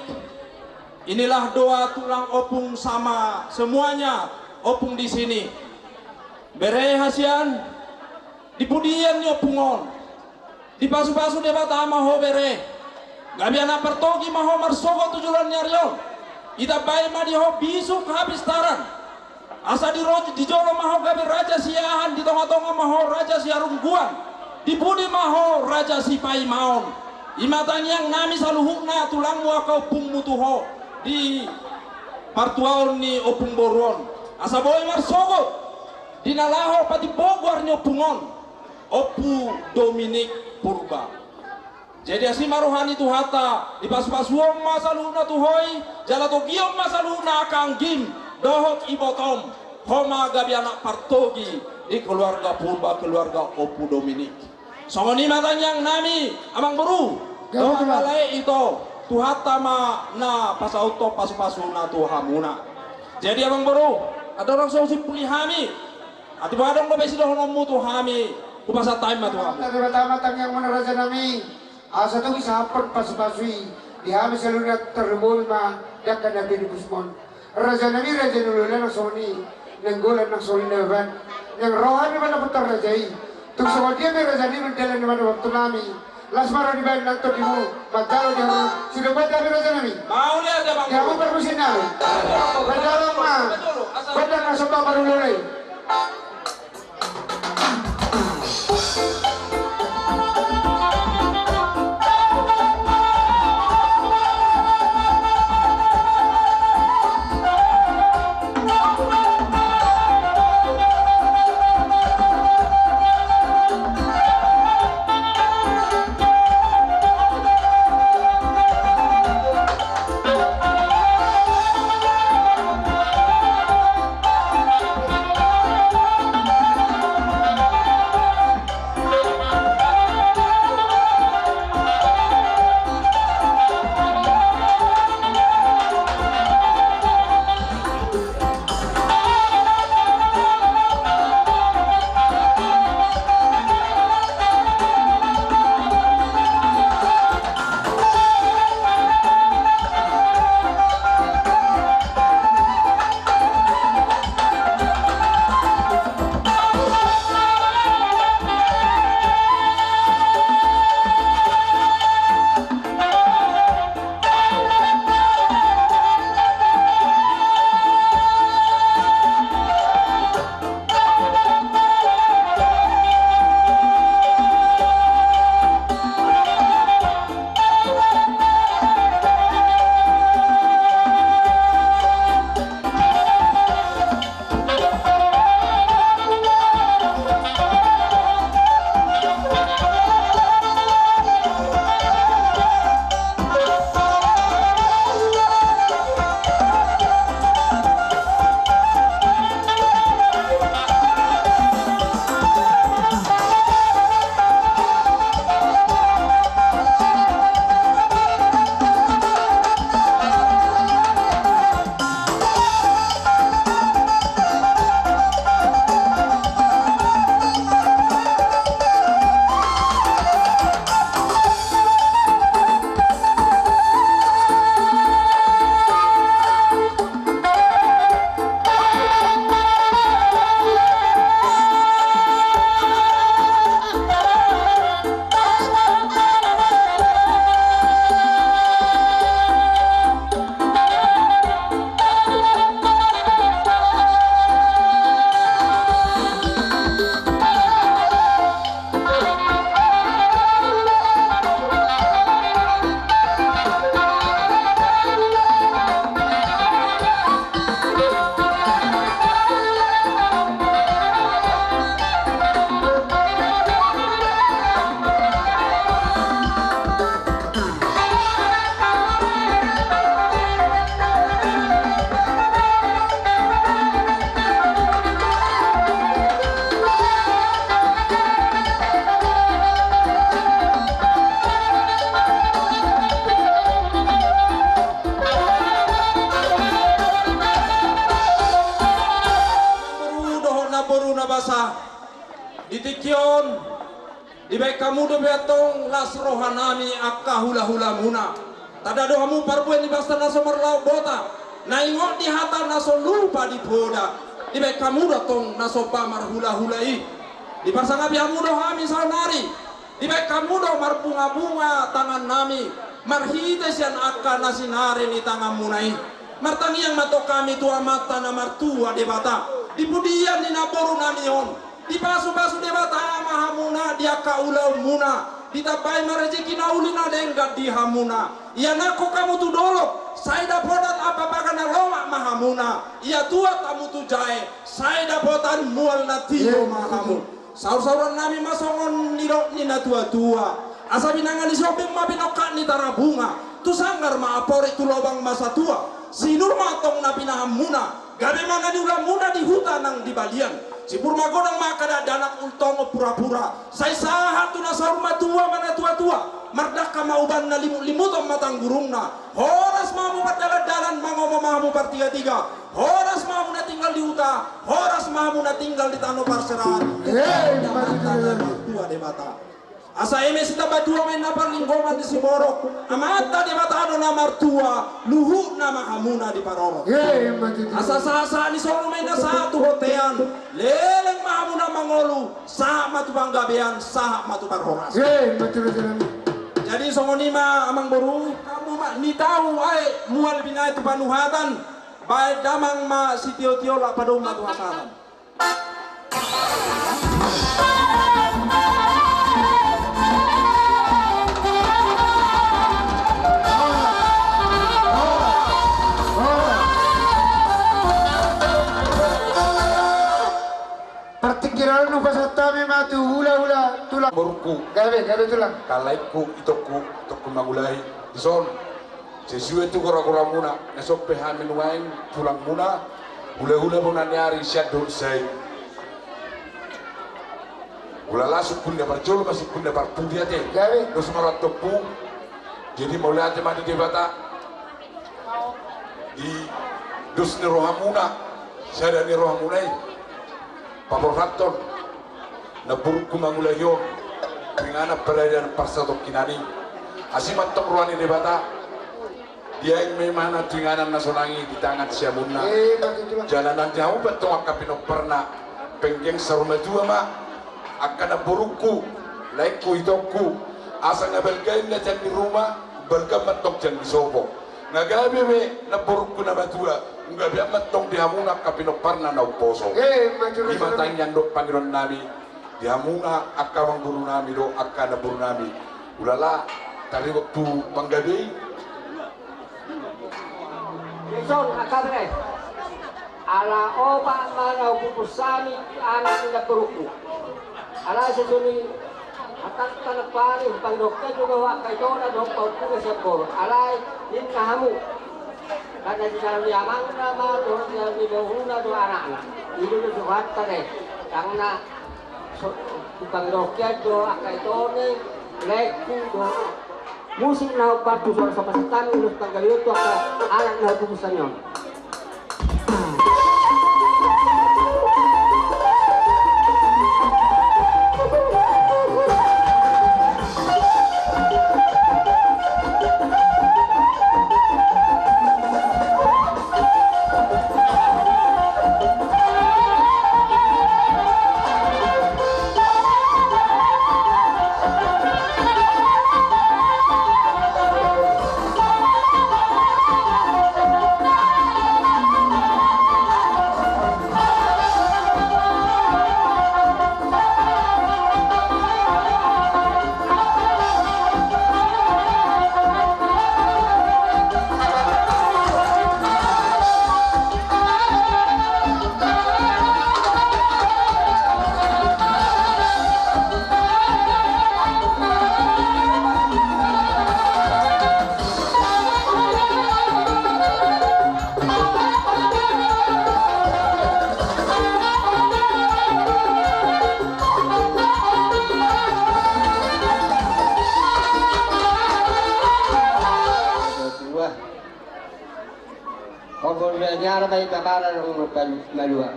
inilah doa tulang ompung sama semuanya ompung di sini. Bere hasian, di pudian ni ompung on, dipasupasu Debata ma ho bere, gabe anak partogi ma ho marsogot tu joloan ni ari on. Ditambai ma di ho bisuk hapistaran. Asa di ro-, di jolo ma ho gabe raja siahan, di tongatonga ma ho raja siarungguan, di pudi ma ho raja sipaimaon. I ma tangiang nami saluhutna tulangmu angka ompungmu tu ho di partuaon ni ompung boru on. Asa boi marsogot di na laho patimbo goar ni ompung on, Ompu Dominik Purba. Jadi asi ma roha ni Tuhanta, dipasupasuhon ma saluhutna tu ho i, jala togion ma saluhutna angka anggim dohot ibotom, ho ma gabe anak partogi di keluarga Purba, keluarga Ompu Dominik. Songon i ma tangiang nami, amang boru, dohot lae ito, Tuhanta ma na pasauthon pasupasuna tu hamuna. Jadi amang boru, andorang so husimpuli hami, atik adong dope sidohononmu tu hami, hupasahat hami ma tu hamu. Tadi pertama tangiangmuna raja nami. Asa tong disahaphon pasupasu i di hami saluhutna, tarlumobi ma di angka na pinungkusmon. Raja nami, raja ni hulahula nang songon i, nainggolan nang songon i na baban. Naeng ro hami mandapothon raja i. Tung songon dia pe raja nami mandalan na mandapothon hami, las ma roha ni badan nang tondimu manjalo di hamu. Sidung bahen hami raja nami. Mauliate amang boru. Di hamu parmusik nami. Mandalan ma gondang na somba parhulahula i. Di tingki on, dibaen hamu dope antong las rohanami angka hulahulamuna. Tanda do hamu parbue ni basta na so marlaok bota, na ingot di hata na so lupa di poda. Dibaen hamu do antong na somba marhulahula i. Diparsangapi hamu do hami saonari. Dibaen hamu do marbungabunga tangannami marhite sian angka na sinare ni tanganmuna i. Martangiang ma antong hami tu Amanta na martua Debata, di pudian ni namborunami on, dipasupasu Debata ma hamuna di angka ulaonmuna, ditambai ma rejeki na uli na denggan di hamuna. Ianakhon hamu tu dolok, sai dapotan ampapaga na lomak ma hamuna. Iatuat hamu tu jae, sai dapotan mual na tio ma hamu. Saursaurannami ma songon nidok ni natuatua: Asa binanga ni siombing ma binongkak ni tarabunga, tu sanggar ma amporik, tu lobang ma satua. Sinur ma antong na pinahanmuna, gabe ma na niulamuna di huta nang di balian. Sibur magodang ma angka dakdanak, ultongon purapura, sai sahat tu na saur matua ma natuatua. Mardangka ma ubanna, limutlimuton ma tanggurungna. Horas ma hamu pardalandalan, mangomo ma hamu partigatiga. Horas ma hamu na tinggal di huta, horas ma hamu na tinggal di tano parserahan. Hei, maju dulu. Tua Debata. Asa eme sitambatua ma inna parlinggoman ni siborok, Amanta Debata do na martua, luhutna ma hamuna diparorot. Hei, maju dulu. Asa sahatsahat ni solu ma inna sahat tu bontean, leleng ma hamuna mangolu, sahat ma tu panggabean, sahat ma tu parhorasan. Hei, maju dulu. Jadi songon i ma amangboru, hamu ma nitau aek mual binaen tu panuhatan, baen damang ma sitiotio, laho padomu ma tu hasahatan. Partingkiran nuaeng pasahat hami ma tu hulahula tulang. Borungku. Gabe, gabe tulang. Angka laengku, itongku, itongku mangulahi. Dison, sesuai tu goragoramuna, na sompe hami nuaeng tulangmuna, hulahula bona ni ari sian dohot sai. Hulala sungkun na parjolo ma sungkun na parpudi ate. Gabe. Dos ma roha ni tompu. Jadi mauliate ma di Debata. Di dos ni rohamuna, sada ni rohamuna i, paborhathon namborungku mangulahi on tu inganan paradaton parsatongkinan i. Asi ma antong roha ni Debata, diain ma imana tu inganan na sonang i di tangan siamunna. Eh, betul, betul. Jala nang di hamu pe antong angka pinomparna, penggeng saur matua ma angka namborungku, laengku, itongku, asa nga balga inna tiang di ruma, balga ma antong tiang di sopo. Nga gabe be namborungku na matua, nga gabe ma antong di hamuna angka pinomparna na umposo. Eh, ima tangiang dohot pangidoannami di hamuna angka amangborunami dohot angka namborunami. Hulala taringot tu panggabe i. Dison angka bere. Ala opat ma na hupupus hami anak ni namborungku. Alai songon i hatangku na pari, hupangidohon hami do angka itona dohot pahompu na sian boru. Alai ninna hamu, karna di dalan ni amangna ma dohot di dalan ni bohuna do anakna. I do suhatan i. Tangkas hupangidohon hami do angka itona, laengku do. Musik na hombar tu suara sopa sitani, ulos panggabeon tu angka anak na hupupus hami on. Ombol ni ara ma i, bapara dohot malua.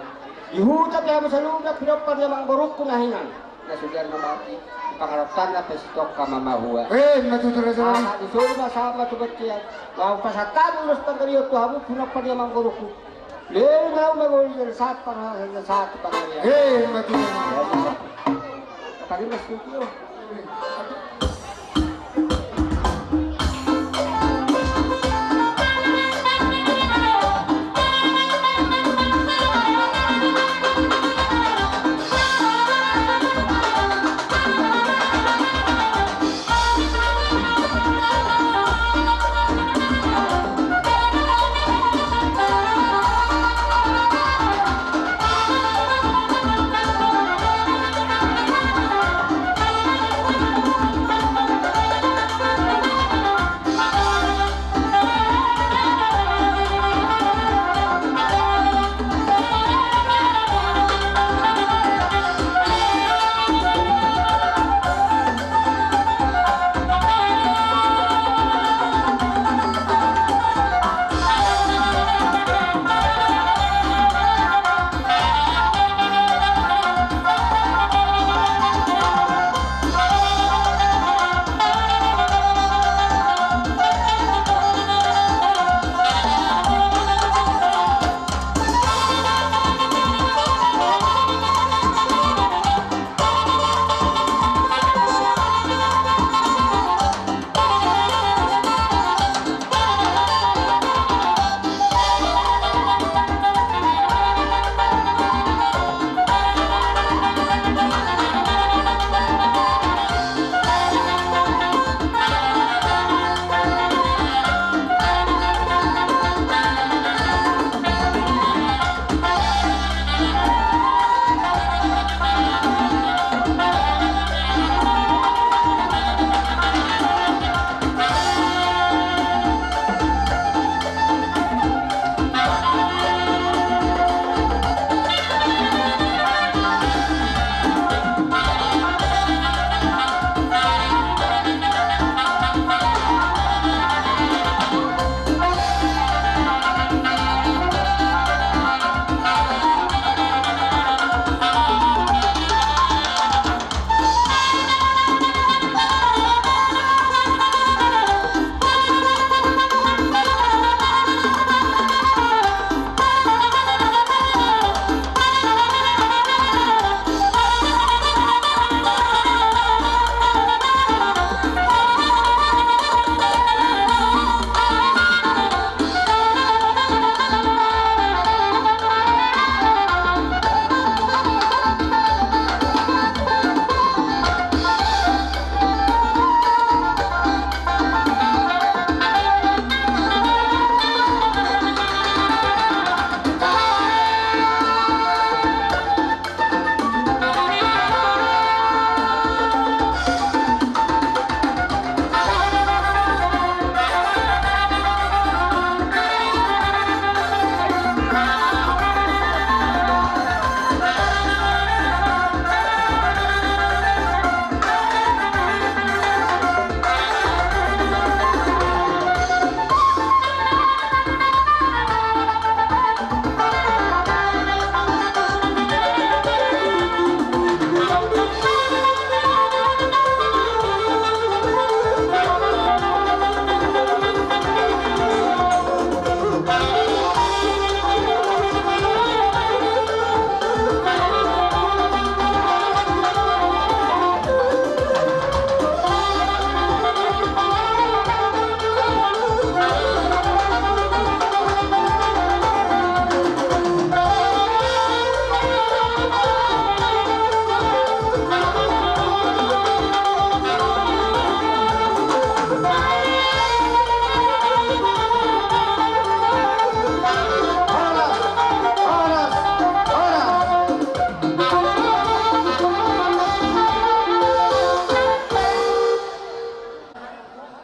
Di huta pe hamu saluhutna, pinompar ni amangborungku na hinan. Na sudah na mati, pangarantoanna pe sitongka ma mahua. Eh, ima tutu raja. Aha, di solu ma sahat ma tu bontean. Laho pasahat hamu ulos panggabean tu hamu pinompar ni amangborungku. Leleng ma hamu mangoli na sahat, parhorasan na sahat tu panggabean. Eh, ima tutu raja. Tadi mas tutu.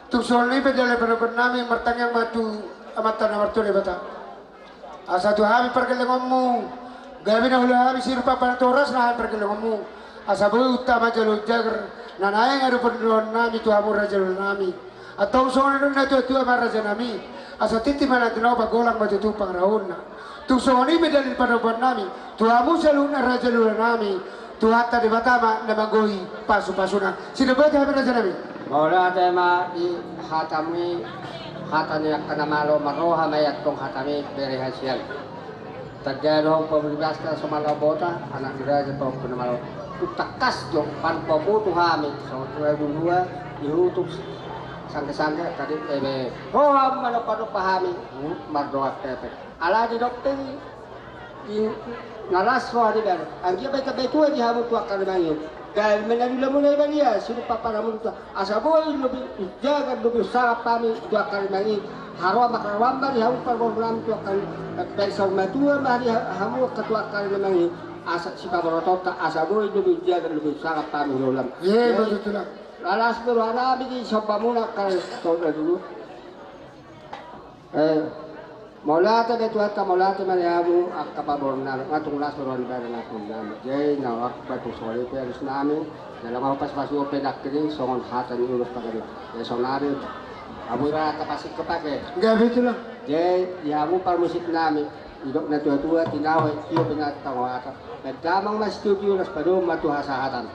Tung songon i pe jala panogot nami, martangiang ma tu Amanta na martua Debata. Asa tu hami pargellengonmu, gabe na hula hami sirupa panatorasna hami pargellengonmu. Asa boi unta ma jalo jagar, na naeng adopon dohonon nami tu hamu raja nami. Antong songon na tuatua ma raja nami. Asa tintin ma na tinahu, panggolang ma tutu pangarahutna. Tung songon i ma dalil pandohan nami tu hamu saluhutna raja ni ulaon nami, Tuhanta Debata ma na manggohi pasupasuna. Sidobotan hami raja nami. Mauliate ma di hatami, hata ni angka na malo marroha ma i antong hatami bere hasian. Tangga do ho pabulibasta so malo bota, anak ni raja pahompu na malo. Tung tangkas do pandohanmu tu hami songon tu dua, di hutuk sanggesangge tadi ebe. Roha ma na padopa hami mardongan pepe. Ala di dokter i na las roha ni bere. Anggiat baen hamu tua di hamu tu angka na mangihut. Gabe ma na niula muna i balian sinumpang panamuna tua. Asa boi lobi jaga lobi sangap hami tu angka na mangihut. Haroa ma haroa ma di hamu parboru nami tu angka na pengsa matua ma di hamu angka tu angka na mangihut. Asa sipaboratonta asa boi lobi jaga lobi sangap hami lolam. Ye betul tulang. Lalas be roha nami di sombamuna angka na dulu. Eh, mauliate be Tuhanta, mauliate ma di hamu angka parboru nami, nga tung las roha ni bere na tung nami. Jadi na waktu batu soli pe alus nami. Dalam apa pas pasuo pe nakini songon hata ni ulos pagari. Ya sonari hamu ra tapasik ke pake. Enggak betul lah. Jadi di hamu parmusik nami, idok na tua-tua tinawa tio binatang hata. Dan damang mas studio las padom matu hasahatan.